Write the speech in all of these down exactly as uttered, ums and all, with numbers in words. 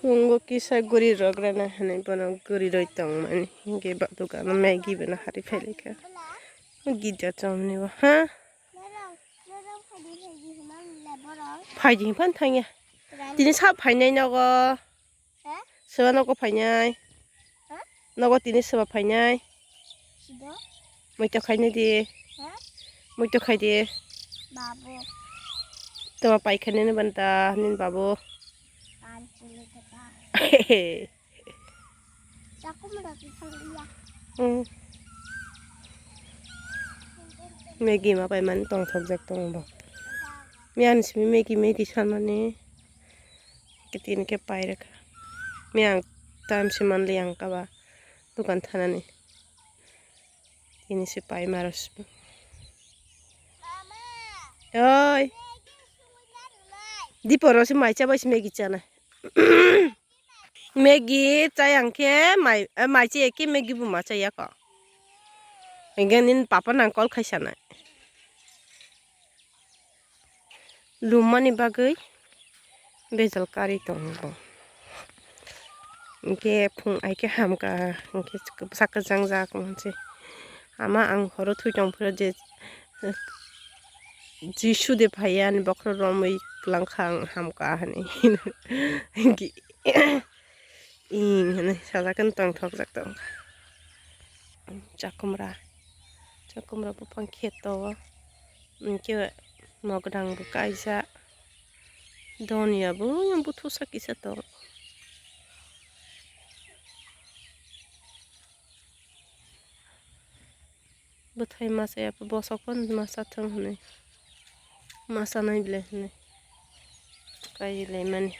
Tongo kisa guri rok rana hinwi bono guri roi tongmani. Hinkhe ba dukano Maggie bono hari phailaikha. Gija chomni bo, ha? Norok, norok phaidi phaidi hwnna le borok. Phaidi hinphano thangya. Rani. Tini sa phainai nogo. Ha? Soba nogo phainai. Ha? Nogo tini soba phainai. Sido? Muitu khainai di. Ha? Muitu khai di. Babu. Toma paikhainai ni banta, nini babu. Pan puli kata. Hehe. Chakum rok thang liya. Hmm. Maggie ma pai mani tongthokjak tongo bo. Miyani simi Maggie, Maggie sanmani. Kitini khe pai rwkha. Miyang time se manliya ang kaba dukan thanani. Tini se pai maro simi. Oi. Diporo se mai chabai se Maggie chana. Maggie chayang khe mai, eh, mai chaya khe Maggie bo ma chaya ko. Hinkhe nini papa nang call khai sanai. Lummani bagwi bejal karwi tongo bo. Hinkhe phung ai khe hamkha, hinkhe sak kwchang jak monse. Ama ang horo thwi tong phuru je, Jisu de phaiya ani bokhorok romwi kwlangkha ang hamkha hinwi. Ing hinwi sajak khe tongthokjak tongkha. Chakumra, chakumra buphang kheto o. Hinkhe mokdang bo kaijak. Doniya bo yang buthusa kisa tong. Bwthai masa ya bosok phano masa thung hinwi. Masa nai belai hinwi. Kai laimani.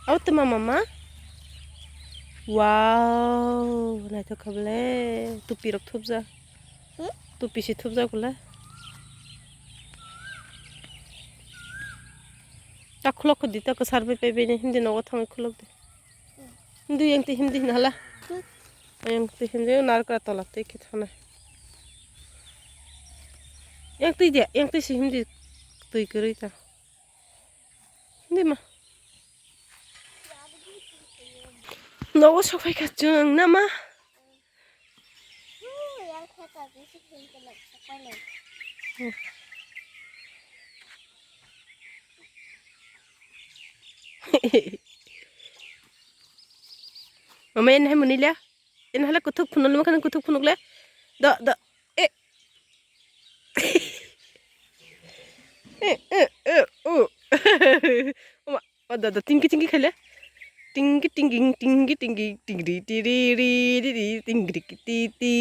Au tuma mama. Wow, naithok kha bele. Tupi rok thupjak. Hmm? Tupi si thupjak bele. Ta khulok khudi ta kwsar bai pai bai ni hindi nogo thangwi khulok di. Hindi yang ti hindi hinala. Hmm. Yang ti hindi narkra tola tei khe thana. Yang ti dia, yang ti si hindi twi kwrwi ta. Hindi ma. Nogo sok phai kha chwng na ma. Mama, en hai muni le. En hala kuthuk phunuk le, makhana kuthuk phunuk le. Do, do. Eh. Eh, eh, eh, oh. Oma, oh, do, do, tingki, tingki khaile. Tingki, tingki, tingki, tingki, tingri, tiri, ri, ri, ri, tingri, ki, ti, ti.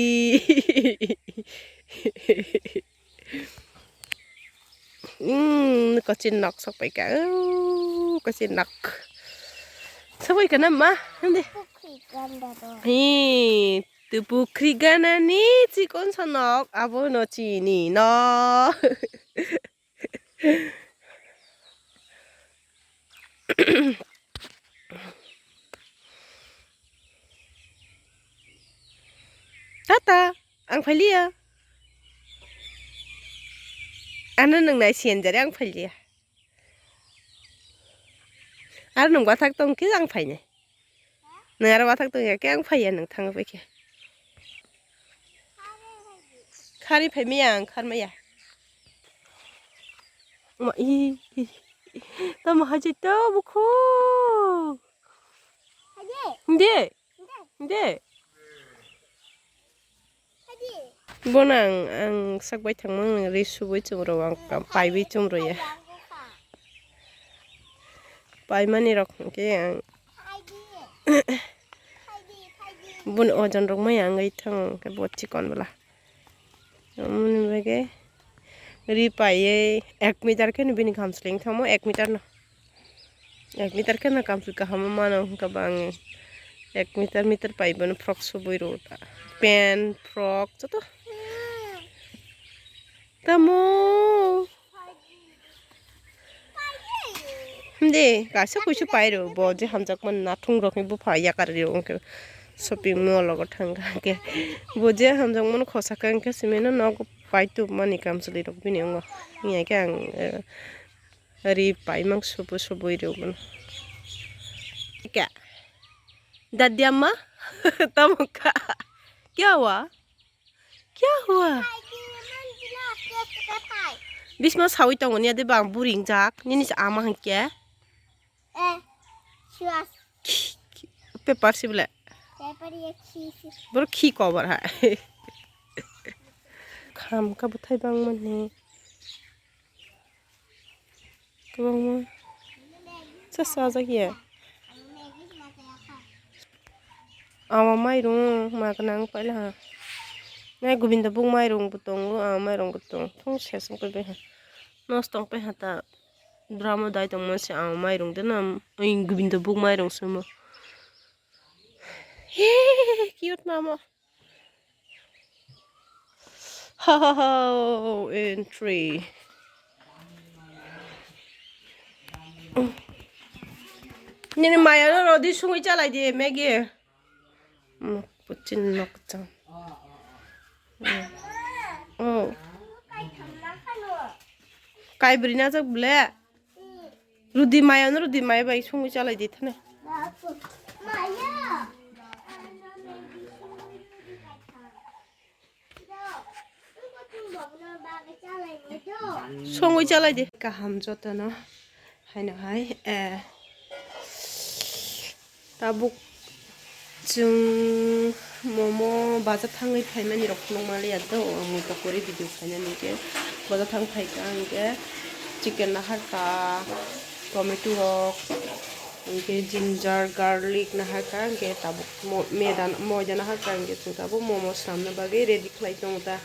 Hmm, kochi nok sok pai ka. Oh, kochi nok. Sok pai ka na ma? Hindi. Pukri ganda do. Hi, tu pukri gana ni chikon sonok abo no chini no. Tata, ang phailiya. Ano nang nai siyan jare ang phailiya. Aro nang bathak tong khe ang phainai. Nang aro bathak tong ya khe ang phaiya nang thang bai khe. Khari phai maya ang khar maya. Ma i, i, i. Tamo hajai to bukhu. Hajai. Hindi. Hindi. Bono ang, ang sak bai thangmani ri subui chumro ang ka-, paibi chumro ya. Paimani rok hwnkhe ang boni ojon rok maya wngwi thang khe bo chikon bwla. Amoni bagwi ri paiwi ek meter khe no bini gamsling thangmo ek meter no. Ek meter khe no kamswk kaham mano hwnkhe ba ang ek meter, meter pai bono frock subui rw ta. Pant, frock joto. Tamo. Hindi, kaisa kuisu pai rw bo je hamjakmani nathung rokni bupha yakar rw hwnkhe shopping mall o thang kha hwnkhe. Bo je hamjakmani khosa kha hwnkhe simi no nogo. Pai tubmani kamchwlwi rok bini wngo. Wngya khe ang, eh, ri paimang subu subui rwgwno. Kya? Dadi amma? Tamo kha? Kya hua? Kya hua? Bisma sawi tongo niya de bang buring jak. Nini sa ama hangke? Eh, siwas. Paper si bole. Paper ya khi si. Boro khi cover hai. Kham kha bwthai bangmani. Kwbangma. Sa sajak ya. Ama mairung ma gwnang paila ha. Nai Govinda buk mairung bo tongo, ama mairung bo tong. Thung sesong pe beha. Nos tong pe ha ta. Drama dai tongma se ang mairung de na, oi Govinda buk mairung se mo. He, cute mama. Ha ha ha, entry. Nini maya no rodi sungui chalai di Maggie. Puchin nok chang. Oh. Kai bri na jak ble. Rudi maya no rudi maya bai sungui chalai di thane. Songwi chalai di. Kaham jotono haino hai, eh, tabuk chwng momo baja thangwi phaimani rok phunukma liya do, mui tokori video khainani khe baja thang phaikha hwnkhe chicken naharkha, tomato rok, hwnkhe ginger, garlic naharkha, hwnkhe tabuk mo-, meda, moida naharkha, hwnkhe chwng tabuk momo swnamna bagwi ready khlai tongo ta.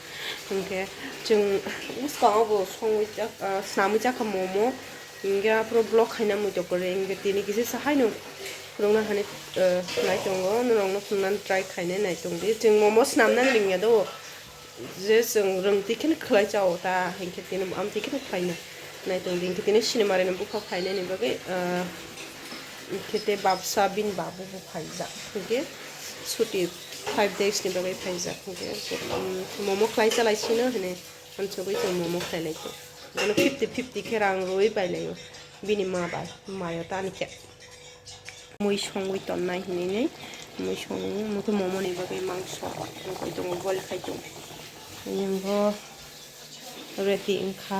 Hwnkhe chwng bwskango bo songwi chak-, ah, swnamwi chakha momo, hwnkhe aphuru vlog khaina muitok kwrwi, hwnkhe tini kisa sa haino phunukna hani, ah, nai tongo, norokno phunuknani try khainai nai tongdi. Chwng momo swnamnani ringya do. Je chwng rwng twi kheno khlai chao ta, hinkhe tini bo amtwi kheno khlaina. Naitung di hinkhe tini cinema rokni bupha phainani bagwi, ah, hinkhe tei babsa bini babu bo phaijak. Hinkhe suti five days ni bagwi phaijak. Hinkhe, um, momo khlai chalai sino hinwi uansugwi chwng momo khlai lai khe. Bono fifty fifty khe rang rwui pai laio bini ma bai, mayo tani khe. Mui songwi tonnai hinwi, mui songwi, mui khe momo ni bagwi mangso wngwi tongo, boil khai tongo. Ayang bo ready wngkha.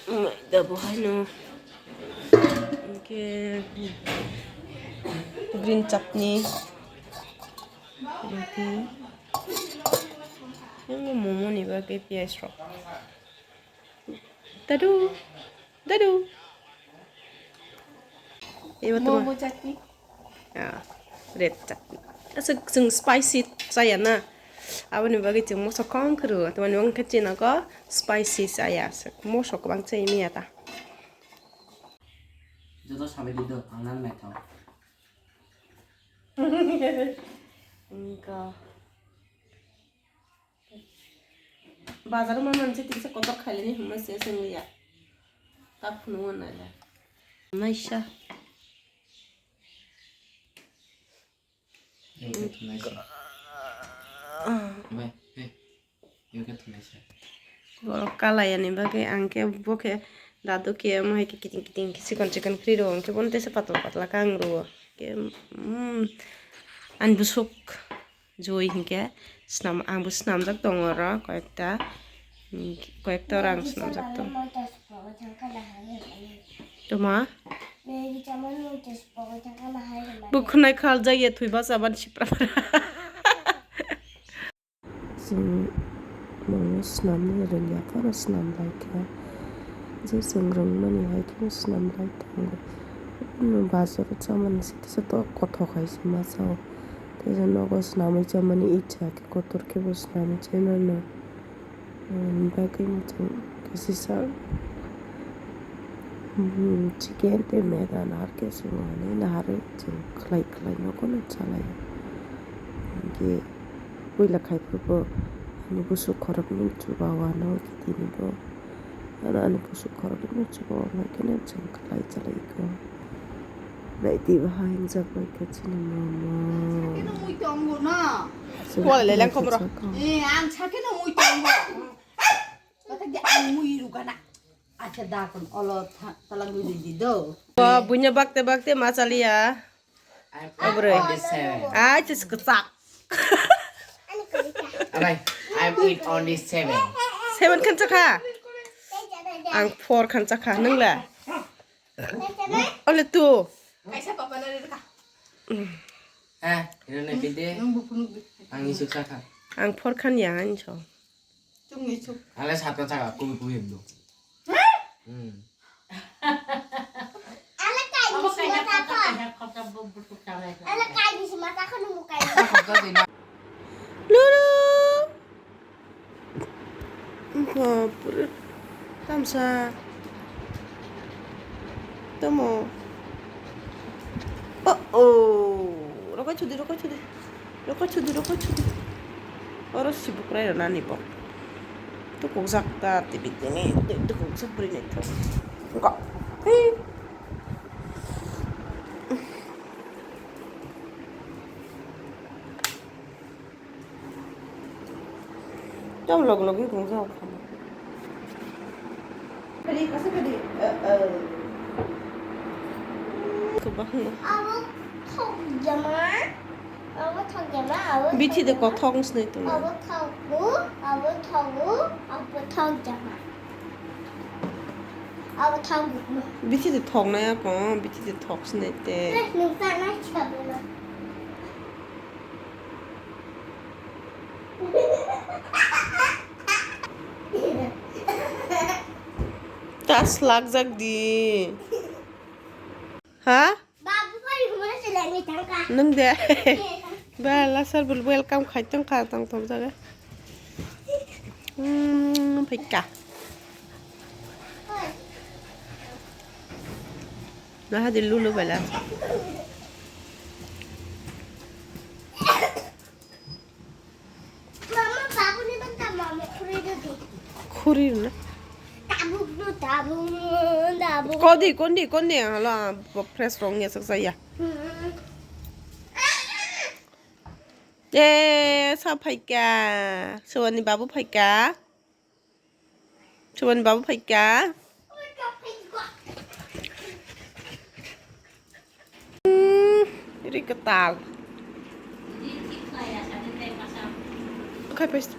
Maida bo haino. Hwnkhe green chutney. Ready. Ayang bo momo ni bagwi piyaj rok. Dadu, dadu. Ibo tuma. Momo chutney. Ah, red chutney. Aswk chwng spicy chaya na. Aboni bagwi chwng moso kom khe rwo. Tamoni wngkhe chini nogo spicy chaya. Aswk moso kwbang chai manya ta. Joto sabai di do, ang nang naithok. Wngkha. Bazar o manmani se tisa kotor khailani hwnma se se wngya. Ta phunukgo naila. Naisa. Bai, bai. Borok kalayani bagwi ang khe bo khe dadu khe omo hai khe kiting kiting khe chikon chikon khe ri rwo, hwnkhe bono tesa patla patla khe ang rwo. Khe, mm, ani bwswk. Joi hinkhe swnam, angbo swnamjak tongo oro koyekta, koyekta oro ang swnamjak tongo. Tuma? Bo khwnai khaljak ya thwi bachama ni sipra. Chwng momo swnamna rwngya phano swnam lai kha. Je chwng rwngmani hai kheno swnam lai tongo. Bazaro chamani se kisa tok kothok hai se ma chao. Tei nogo swnamwi chamani icha khe kotor khe bo swnamwi chaimano. Aboni bagwi chwng kisisa, hmm, chicken tei meda nahar khe chwng ani naharwi chwng khlai khlai nogono chalai. Hinkhe puila khai phuru bo ani bwswk khoroknwi chuba o ano tini bo. Ano ani bwswk khoroknwi chuba o hwnkheno chwng khlai chalai kho. Naidi bahai wngjak bai khe chini momo. Sakeno mui tongo na. Chwng Kuala le khlai lengkhom ro. Khe chakha. Eh, ang sakeno mui tongo. Mui rugana. Acha dakon olo tha-, talangwi di do. Wa, bunya bakte bakte ma chaliya. I'm Obre. Eight on the seven. Ai, tis kecak. Alai, I'm eight on the seven. Seven khan chakha? Ang four khan chakha, nungla? Ole tu. Kaisa papa na reka. Eh, ini bide. Ang isuk chakha. Ang four khan ya, ang so. Chungni chuk. Ale sata chaka kubi kubi hendo. Hmm. Ale kai di sima chakha. Ale kai di sima chakha nung kai. Lulu. Bapre. Tamsa. Tamo. Oh, oh. Rokai chudi, rokai chudi. Rokai chudi, rokai chudi. Oro sibuk rai rana ni bo. Tu kok jak ta tibi tini. Tu kok jak beri ni tu. Enggak. Hei. Tam log log yung sa. Kadi, asa kadi. Eh, eh. Kubang. Abo thok jama. Abo thok jama. Abo Bithi de thok jama. Kothok snai tu. Abo thok bu. Abo thok bu. Abo thok jama. Abo thok bu. Bithi de thok na ya ko. Bithi de thok snai te. Eh, nung ta na chabu na. Ta slak jak di. Ha? Babu bai huma se lagi tangka. Nung de. Ba lasar bul welcome khai tong kha tong tong jaga. Hmm, phika. Oi. Naha di lulu bela. Mama, babu ni banta mama khuri do di. Khuri na. Tabuk do, tabuk, tabuk. Kodi, kondi, kondi, hala, fresh rong ya, saksa ya. Hmm. Eh, sa phaika. Sewani babu phaika. Chuban babu phaika. Hmm, ri kwtal. Khai pes